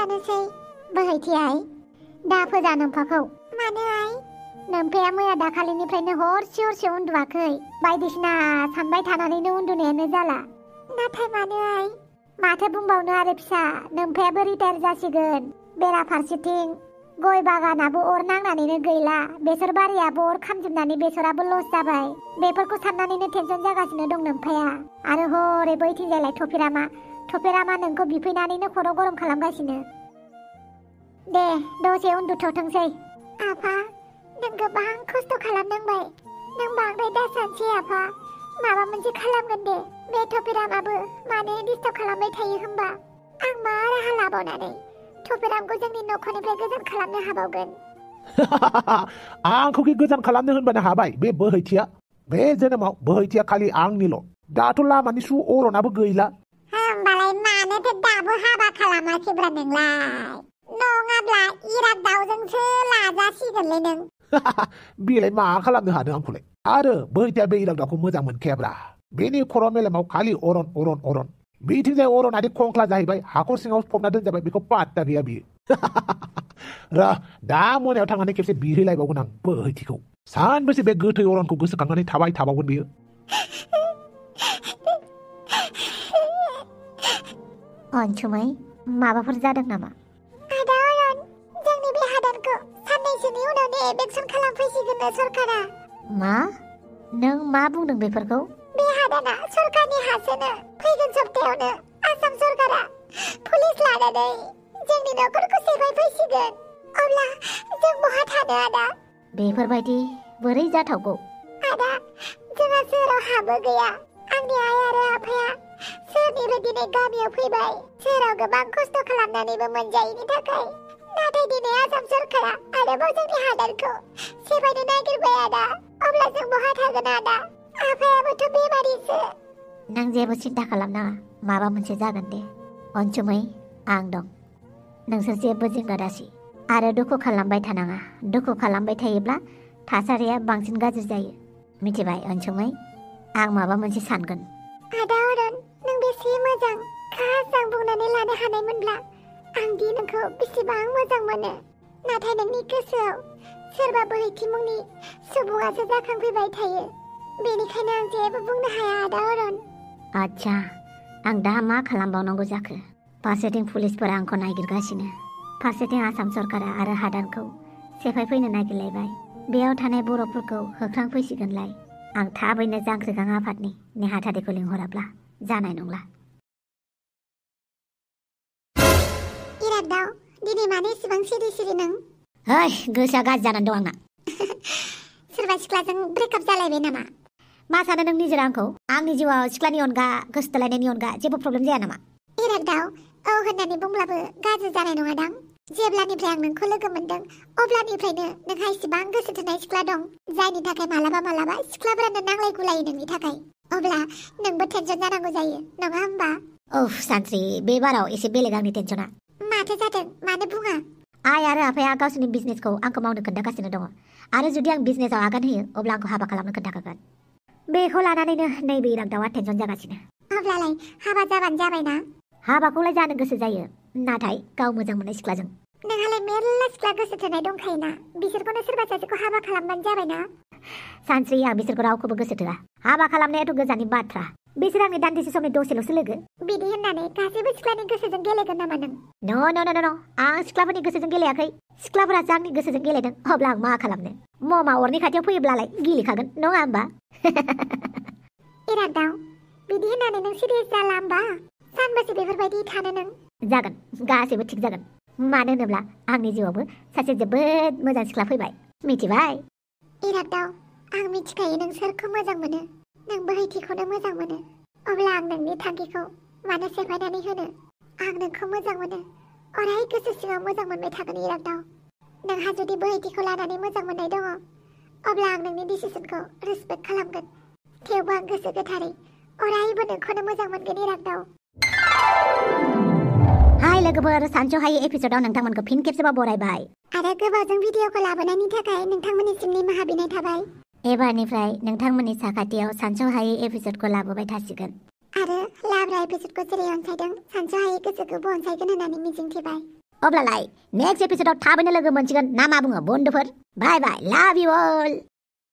जानोसै बोहैथियाय दा फोजा नोम्फाखौ मानो आइ नोम्फाया मैया दाखालिनिफ्रायनो हरसे उन्दुवाखै बायदिसिना सानबाय थानानैनो उन्दुनायानो जाला नाथाय मानो आइ माथो बुंबावनो आरो फिसा नोम्फायाबो रिटायार जासिगोन बेराफारसेथिं गय बागानाबो अर नांनानैनो गैला बेसर बारियाबो अर खामजोबनानै बेसराबो लस जाबाय बेफोरखौ साननानैनो टेनसन जागासिनो दं नोम्फाया आरो हरै बैथिंजायलाय थफेरामा नोंखौ बिफैनानैनो खर' गरम खालामगासिनो दे दसे उन्दुथ'थोंसै आफा नों गोबां खस्थ' खालामनांबाय नों बांद्राय दासानसै आफा माबा मोनसे खालामगोन दे बे थफेरामाबो मानो डिस्टार्ब खालामबाय थायो होमबा आं मा राहा लाबावनानै थफेरामखौ जोंनि न'खरनिफ्राय गोजान खालामनो हाबावगोन आंखौ गोजान खालामनो होनबानो हाबाय बे बोहैथिया बे जोनोमाव बोहैथिया खालि आंनिल' दाथ' लामानि सु अरनाबो गैला होमबालाय मानोथो दाबो हाबा खालामाखैब्रा नोंलाय नङाब्ला इराद दाउजोंसो लाजासिगोनलै नों बेलाय मा खालामनो हादों आंखौलाय आरो बोहैथिया बे इराद दाउखौ मोजां मोनखायाब्रा बेनि खर' मेलेमाव खालि अरन बिथिंजाय अरनादि खंख्ला जाहैबाय हाखर सिङाव फबना दोनजाबाय बेखौ पात्ता गैया बियो र दा मोनायाव थांनानै खेबसे बिहैलायबावगोन आं बोहैथिखौ सानबेसे बे गोथै अरनखौ गोसोखांनानै थाबाय थाबावगोन बियो अनसुमै माबाफोर जादों नामा आदा अरन जोंनि बे हादानखौ साननैसोनि उनावनो एबेक्सन खालामफैसिगोननो सरकारा मा नों मा बुंदों बेफोरखौ बे हादाना सरकारनि हासोनो फैगोन सप्तायावनो आसाम सरकारा पुलिस लानानै जोंनि न'खरखौ सेफायफैसिगोन अब्ला जों बहा थानो आदा बेफोरबायदि बोरै जाथावगौ आदा जोंहा सोहोराव हाबो गैया आंनि आइ आरो आफाया सोरनिफ्राय दिनै गामियाव फैबाय सोहोराव गोबां खस्थ' खालामनानैबो मोनजायैनि थाखाय नाथाय दिनै आसाम सरकारा आरोबाव जोंनि हादानखौ सेफायनो नागिरबाय आदा अब्ला जों बहा थागोन आदा आफायाबोथ' बेमारिसो नों जेबो सिन्था खालामनाङा माबा मोनसे जागोन दे अनसुमै आं दं नोंसोर जेबो जिंगा दासि आरो दुखु खालामबाय थानाङा दुखु खालामबाय थायोब्ला थासारिया बांसिन गाज्रि जायो मिथिबाय अनसुमै आं माबा मोनसे सानगोन आदा अरन नों बेसे मोजां खास आं बुंनानै लानो हानायमोनब्ला आं दि नोंखौ बेसेबां मोजां मोनो नाथाय नोंनि गोसोआव सोरबा बोहैथि मुंनि सुबुङासो जाखांफैबाय थायो बेनिखायनो आं जेबो बुंनो हाया आदा अरन आच्छा आं दा मा खालामबावनांगौ जाखो फारसेथिं पुलिसफोरा आंखौ नागिरगासिनो फारसेथिं आसाम सरकारा आरो हादानखौ सेफायफैनो नागिरलायबाय बेयाव थानाय बर'फोरखौ होख्रांफैसिगोनलाय आं थाबैनो जांख्रिखां आफादनि नेहाथारिखौ लिंहराब्ला जानाय नंला इराद दाव दिनै मानो एसेबां सिरि नों है गोसोआ गाज्रि जानानै दं आंना सोरबा सिख्लाजों ब्रेकआप जालायबाय नामा मा सानो नों निजेरा आंखौ आंनि जिउआव सिख्लानि अनगा गोसो थोलायनायनि अनगा जेबो प्रब्लेम जाया नामा इरादाव औ होननानै बुंब्लाबो गाज्रि जानाय नङादां जेब्लानिफ्राय आं नोंखौ लोगो मोनदों अब्लानिफ्रायनो नोंहा इसेबां गोसो थोनाय सिख्ला दं जायनि थाखाय मालाबा सिख्लाफोरानो नांलाय गुलायो नोंनि थाखाय अब्ला नोंबो टेनसन जानांगौ जायो नङा होमबा उफ सानस्रि बे बाराव एसे बेलेग आंनि टेनसना माथो जादों मानो बुङा आइ आरो आफाया गावसोरनि बिजनेसखौ आंखौ मावनो खोन्थागासिनो दङ आरो जुदि आं बिजनेसाव आगान होयो अब्ला आंखौ हाबा खालामनो खोन्थाखागोन बेखौ लानानैनो नैबे इरागदावा टेनसन जागासिनो अब्लालाय हाबा जाबानो जाबायना हाबाखौलाय जानो गोसो जायो नाथाय गाव मोजां मोननाय सिख्लाजों नोंहालाय मेरला सिख्ला गोसो थोनाय दंखायोना बिसोरखौनो सोरबा सासेखौ हाबा खालामबानो जाबायना सानस्रि आं बिसोरखौ रावखौबो गोसो थोआ हाबा खालामनायाथ' गोजाननि बाथ्रा बिसोर आंनि दान्दिसे समनि दसेल'सो लोगो बिदि होननानै गासैबो सिख्लानि गोसोजों गेलेगोन नामा नों न' आं सिख्लाफोरनि गोसोजों गेलेयाखै सिख्लाफोरासो आंनि गोसोजों गेलेदों अब्ला आं मा खालामनो ममा अरनि खाथियाव फैयोब्लालाय गेलेखागोन नङा होमबा इरादाव बिदि होननानै नों सिरियास जाला होमबा सानबेसे बेफोरबायदि थानो नों जागोन गासैबो थिग जागोन मानो होनोब्ला आंनि जिउआवबो सासे जोबोद मोजां सिख्ला फैबाय मिथिबाय इरादाव आं मिथिखायो नों सोरखौ मोजां मोनो नों बोहैथिखौनो मोजां मोनो अब्ला आं नोंनि थांखिखौ मानो सेफायनानै होनो आं नोंखौ मोजां मोनो अराय गोसो सिङाव मोजां मोनबाय थागोन इरादाव नोंहा जुदि बोहैथिखौ लानानै मोजां मोननाय दङ अब्ला आं नोंनि डिसिसनखौ रेसपेक्ट खालामगोन थेवबो आं गोसो गोथारै अरायबो नोंखौनो मोजां मोनगोन इरादाव हाय लोगोफोर सानस'हायै एपिसोडआव नोंथांमोनखौ फिन खेबसेबाव बरायबाय आरो गोबावजों भिडिअखौ लाबोनायनि थाखाय नोंथांमोननिसिम निमाहा बिनाय थाबाय एबारनिफ्राय नोंथांमोननि साखाथियाव सानस'हायै एपिसोडखौ लाबोबाय थासिगोन आरो लाब्रा एपिसोडखौ जेरै अनसायदों सानस'हायै गोसोखौबो अनसायगोन होननानै मिजिंथिबाय अब्लालाय नेक्स्ट एपिसोडआव थाबैनो लोगो मोनसिगोन ना मा बुङो बन्धुफोर बाय बाय लाभ इउ ऑल